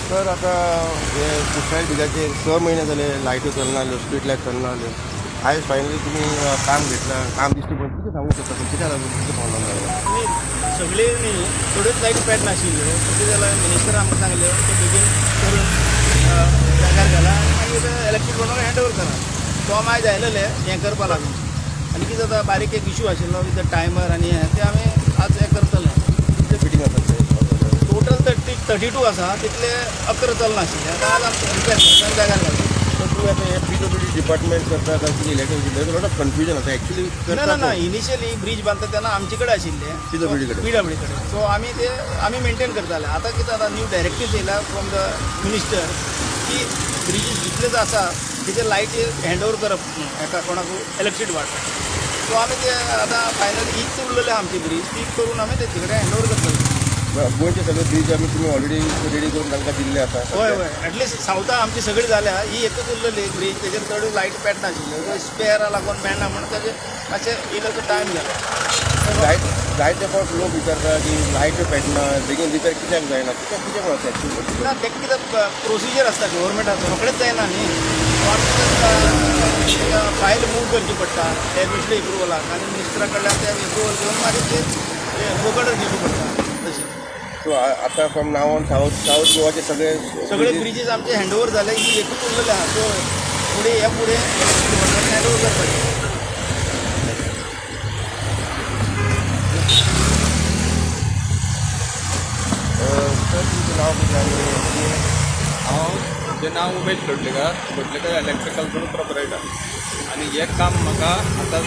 Sir, आतां हे कुशाय ब्रिजाचेर 6 म्हयने जाले लायट्यो चलना जाल्यो, स्ट्रीट लायट चलना जाल्यो. आयज फायनली तुमी काम घेतलां. काम दिश्टी पडून कितें सांगूंक शकता? कित्याक लागून, कितें प्रॉब्लम जालो? न्ही, सगळे न्ही, थोड्योच लायटी पेट नाशिल्ल्यो. कितें जाल्यार मिनिस्टर आमकां सांगलें, ते बेगीन करून जाग्यार घाला आनी मागीर इलेक्ट्रीक डिपार्टमेंट हँड ओवर करा. सो आमी आयज आयलेले हें करपा लागून. आनी कितें जाता, बारीक एक इशू आशिल्लो विथ the timer आनी हें, तें आमी आज हें करतले. कितले फिटींग आसात ते? टोटल 32 आसा, तितले 11 चलनाशिल्ले. आतां आज आमचें रिपेर जाग्यार घालता. तर तूं आतां हे पीडब्ल्यूडी डिपार्टमेंट करता काय कितें इलेक्ट्रिक? लॉट ऑफ कन्फ्युजन आसा एक्चुली. ना ना ना, इनिशियली ब्रीज बांदता तेन्ना आमचे कडेन आशिल्ले. PWD कडेन. पीडब्ल्यूडी कडेन. सो आमी ते आमी मेंटेन करताले. आतां कितें जाता, न्यू डायरेक्टीव येयला फ्रॉम the minister की ब्रिजीस जितलेच आसा तेचे लायटी हँड ओवर करप म्हणून एका कोणाक इलेक्ट्रीक डिपार्टमेंट. सो आमी ते आतां फायनल हीच उरलेली आहा आमची ब्रीज, ती करून आमी तेचे कडेन हँड ओवर करतले. गोंयचे सगळे ब्रीज आमी तुमी ऑलरेडी रेडी करून तांकां दिल्ले आसा. हय, एटलिस्ट सावथा आमची सगळी जाल्या. ही एकूच उरलेली ब्रीज, तेजेर चड लायट पेटनाशिल्ल्यो. स्पेअरा लागून मेळना म्हणून तेजे मातशें इल्लोसो टायम गेलो. जायते फावट लोक विचारता की लायट पेटना, बेगीन रिपेर कित्याक जायना? कित्याक, कितें म्हणटा एक्चुअली? ना, तेका कितें प्रोसिजर आसता गव्हर्मेंटाचो, रोखडेच जायना न्ही. सो आमी ताका फायल मूव करची पडटा एडमिनिस्ट्रेटिव एप्रुवलाक आनी मिनिस्टरा कडल्यान ते एप्रुवल घेवन मागीर ते वर्क ऑर्डर घेवची पडटा तशें. सो आतां from now on South गोवाचे सगळे सगळे ब्रिजीस आमचे हँड ओवर जाले, ही एकूच उरलेले आहा. सो फुडें, ह्या फुडें हँड ओवर करपाचें. सर, तुमचें नांव कितें आनी हांव, म्हजें नांव उमेश लोटलेकर, लोटलेकर इलेक्ट्रिकल प्रोपरायटर. आनी हें काम म्हाका आतां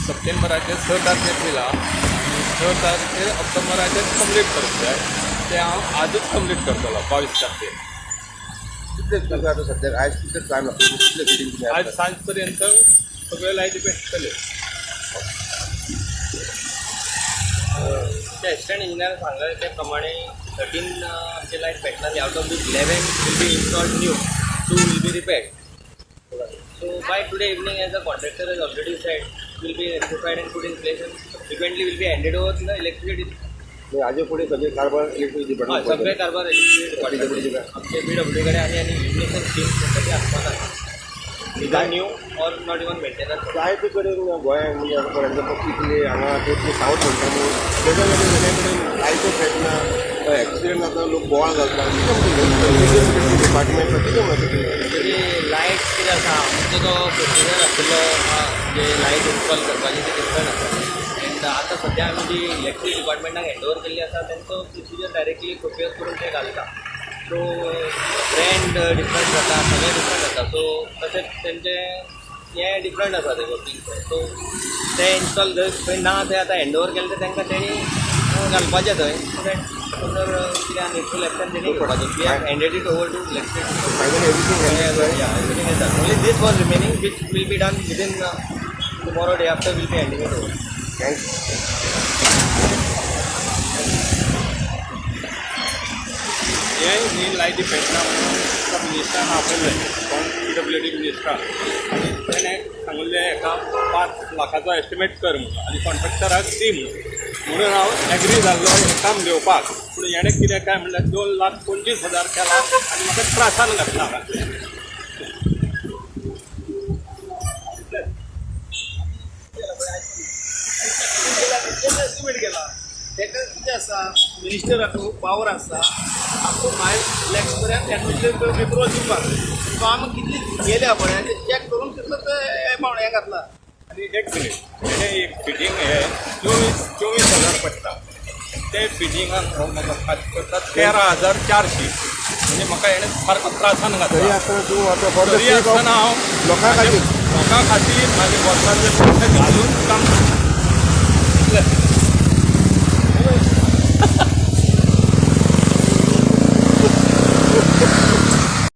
सप्टेंबराचे 6 तारखेर दिलां आनी 6 तारखेर ऑक्टोबराचेर कंप्लीट करूंक जाय. तें हांव आजूच कंप्लीट करतलो, 22 तारखेर. कितले तुमकां आतां सद्याक आयज कितले टायम लागतलो, कितले फिटींग तुमी आज सांज पर्यंत सगळे लायटी पेट्टले. ते असिस्टंट इंजिनियर सांगले ते प्रमाणे 13 आमचे light पेटनाली. Out of this, 11 will be installed new, two will be repaired. So by today evening, as a contractor has already said, will be rectified and put in place and subsequently will be handed over to the electricity. हाजे फुडें सगळे कारभार electric department? सगळे कारभार electricity department, आमचे PW कडेन आनी आनी इल्युमिनेशन स्कीम म्हणटा ती आसपाक आसा, either new or not even maintenance. जायते कडेन गोंयांत, म्हणजे फॉर एग्जाम्पल चिखले हांगा ते सावथ म्हणटा न्हू, वेगळे वेगळे सगळे कडेन लायट्यो पेटना, एक्सिडंट जाता, लोक बोवाळ घालता. कितें म्हणटा डिपार्टमेंट, कितें म्हणटा तुमी? म्हणजे लायट कितें आसा, आमचो जो प्रोसिजर आशिल्लो जे लायट इन्स्टॉल करपाची, ती डिफरंट आसा. एंड आतां सद्या आमी जी इलेक्ट्रीक डिपार्टमेंटाक हँड ओवर केल्ली आसा, तेंचो प्रोसिजर डायरेक्टली प्रोपेर करून ते घालता. सो ब्रँड डिफरंट जाता, सगळें डिफरंट जाता. सो तशेंच तेंचें हें डिफरंट आसा तें वर्किंग. सो ते इन्स्टॉल जर खंय ना, ते आतां हँड ओवर केलें तर तांकां तेणी घालपाचें थंय. सो that further कितें निडफूल एक्शन तेणी घेवपाचें. We have handed it over to electric. Finally everything? Yeah, everything is done. Only this was remaining, which will be done within tomorrow, day after, we'll be handing it over. Thanks. हे ही लायटी पेटना म्हणून एका मिनिस्टरान आपयलें, कोण, PWD मिनिस्टरान. आनी तेणें सांगलें हेका 5 लाखाचो estimate कर म्हणून आनी कॉन्ट्रॅक्टराक दी म्हणून. म्हणून हांव एग्री जाल्लो हें काम घेवपाक. पूण हेणें कितें काय म्हणल्यार 2,25,000 केला आनी म्हाका त्रासान घातला हांगा. एस्टिमेट केला. तेका कितें आसा, मिनिस्टराक पावर आसा अप टू 5 लॅक्स पर्यंत एडमिनिस्ट्रेटिव एप्रुवल दिवपाक. सो आमी कितली गेल्या पळय ते चॅक करून तितलो ते एमावंट हें घातला. आनी एक मिनीट, हेणें एक फिटींग हे 24,000 पडटा, ते फिटिंगाक हो म्हाका खात करता 13,400. म्हणजे म्हाका हेणें सारको त्रासान तरी घातला. आसतना तूं आतां फॉर the तरी सेक ऑफ आसतना हांव लोकां खातीर, लोकां खातीर म्हाजे बोल्सांतले पयशे घालून काम करता. इतलें.